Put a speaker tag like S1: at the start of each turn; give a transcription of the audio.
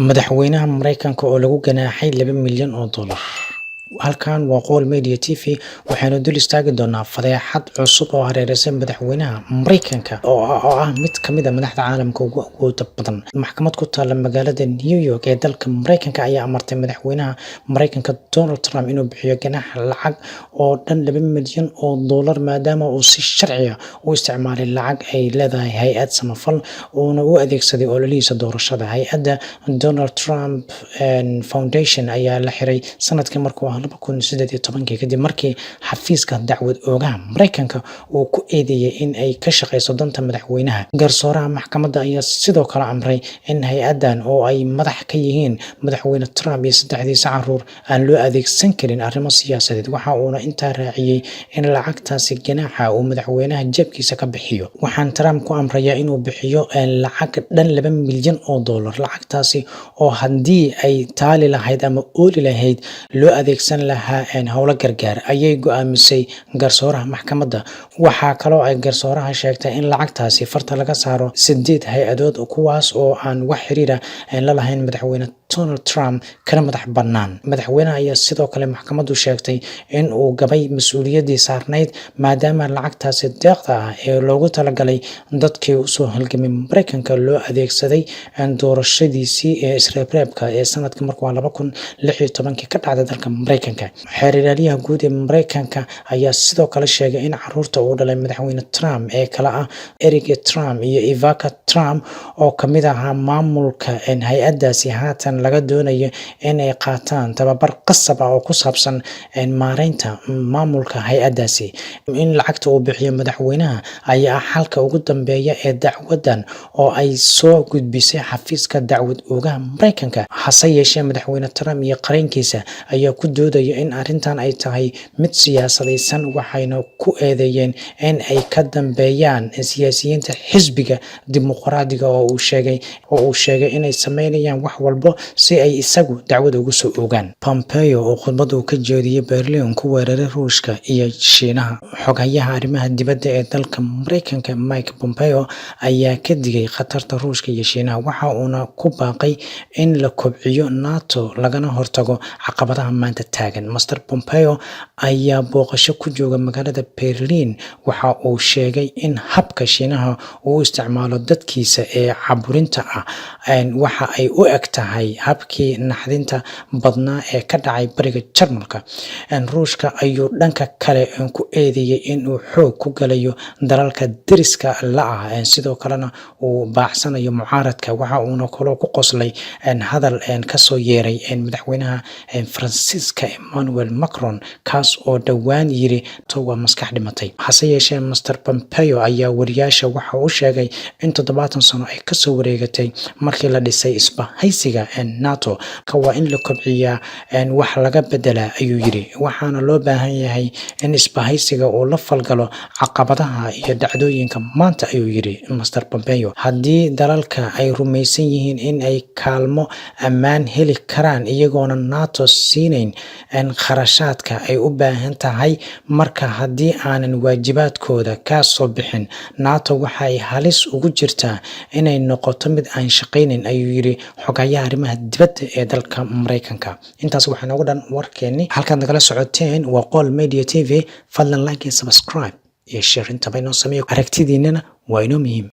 S1: Madaxweynaha Mareykanka oo lagu ganaaxay $2 milyan. Halkan waa Qowl Media TV. Waxaynu dul istaagi doonaa fadeexad cusub oo hareereysay madaxweynaha Mareykanka oo ah mid ka mid ah madaxda caalamka ugu awooda badan. Maxkamad ku taalla magaalada New York ee dalka Mareykanka ayaa amartay madaxweynaha Mareykanka Donald Trump inuu bixiyo ganaax lacag oo dhan $2 milyan maadaama uu si sharci ah u isticmaalay lacag ay leedahay hay'ad samafal uuna u adeegsaday ololihiisa doorashada. Hay'adda Donald Trump Foundation ayaa la xiray sanadkii markuu ahaa 2018-kii kadib markii xafiiska dacwad oogaha Mareykanka uu ku eedeeyay in ay ka shaqeyso danta madaxweynaha. Garsooraha maxkamadda ayaa sidoo kale amray in hay'addan oo ay madax ka yihiin madaxweyne Trump iyo saddexdiisa carruur aan loo adeegsan karin arrimo siyaasadeed. Waxa uuna intaa raaciyay in lacagtaasi ganaaxa uu madaxweynaha jeebkiisa ka bixiyo. "Waxaan Trump ku amrayaa inuu bixiyo lacag dhan $2 milyan, lacagtaasi oo haddii ay taali lahayd ama ooli lahayd loo adeegsan lahaa howlo gargaar," ayay go'aamisay garsooraha maxkamadda. Waxaa kaloo ay garsooraha sheegtay in lacagtaasi farta laga saaro sideed hay'adood, kuwaas oo aan wax xiriir ah la lahayn madaxweyne Donald Trump kana madax bannaan. Madaxweynaha ayaa sidoo kale maxkamaddu sheegtay in uu gabay mas'uuliyaddii saarnayd, maadaama lacagtaasi deeqda ah ee loogu talagalay dadkii usoo halgamay Mareykanka loo adeegsaday doorashadiisii ee isreebreebka ee sanadkii markuu ahaa 2016-kii ka dhacday dalka Mareykanka. Xeer ilaaliyaha guud ee Mareykanka ayaa sidoo kale sheegay in carruurta uu dhalay madaxweyne Trump ee kala ah Eric Trump iyo Ivanka Trump oo kamid ahaa maamulka hay'addaasi haatan laga doonayo in ay qaataan tababar qasab ah oo ku saabsan maareynta maamulka hay'addaasi. In lacagta uu bixiyo madaxweynaha ayaa ah xalka ugu dambeeya ee dacwaddan oo ay soo gudbisay xafiiska dacwad oogaha Mareykanka. Hase yeeshee, madaxweyne Trump iyo qareenkiisa ayaa ku doodaya in arrintan ay tahay mid siyaasadaysan, waxayna ku eedeeyeen in ay ka dambeeyaan siyaasiyiinta xisbiga Dimuqraadiga oo uu sheegay inay sameynayaan wax walbo si ay isagu dacwad ugu soo oogaan. Pompeo oo khudbad uu ka jeediyey Berlin ku weeraray Ruushka iyo Shiinaha. Xoghayaha arrimaha dibadda ee dalka Mareykanka Mike Pompeo ayaa ka digay khatarta Ruushka iyo Shiinaha, waxa uuna ku baaqay in la kobciyo NATO lagana hortago caqabadaha maanta taagan. Mr Pompeo ayaa booqasho ku jooga magaalada Berlin. Waxa uu sheegay in habka Shiinaha uu u isticmaalo dadkiisa ee caburinta ah waxa ay u eg tahay habkii naxdinta badnaa ee ka dhacay bariga Jarmalka. Ruushka ayuu dhanka kale ku eedeeyay in uu xoog ku galayo dalalka deriska la ah, sidoo kalena uu baacsanayo mucaaradka. Waxa uuna kaloo ku qoslay hadal kasoo yeeray madaxweynaha Faransiiska Emmanuel Macron, kaas oo dhowaan yiri waa maskax dhimatay. Hase yeeshee, Mr Pompeo ayaa wariyaasha waxa uu sheegay in 70 sano ay kasoo wareegatay markii la dhisay isbahaysiga NATO. "Waa in la kobciyaa, wax laga bedelaa," ayuu yiri, "waxaana loo baahan yahay in isbahaysiga uu la falgalo caqabadaha iyo dhacdooyinka maanta," ayuu yiri Mr Pompeo. "Haddii dalalka ay rumaysan yihiin in ay kaalmo ammaan heli karaan iyagoona NATO siinayn kharashaadka ay u baahan tahay, marka haddii aanan waajibaadkooda ka soo bixin, NATO waxa ay halis ugu jirtaa inay noqoto mid aan shaqaynin," ayuu yiri xoghayaha arrimaha dibadda ee dalka Mareykanka. Intaas waxaa noogu dhan warkeeni. Halkaad nagala socoteen waa Qowl Media TV. Fadlan like iyo subscribe iyo share intaba inoo sameeyo, aragtidiinana waa inoo muhiim.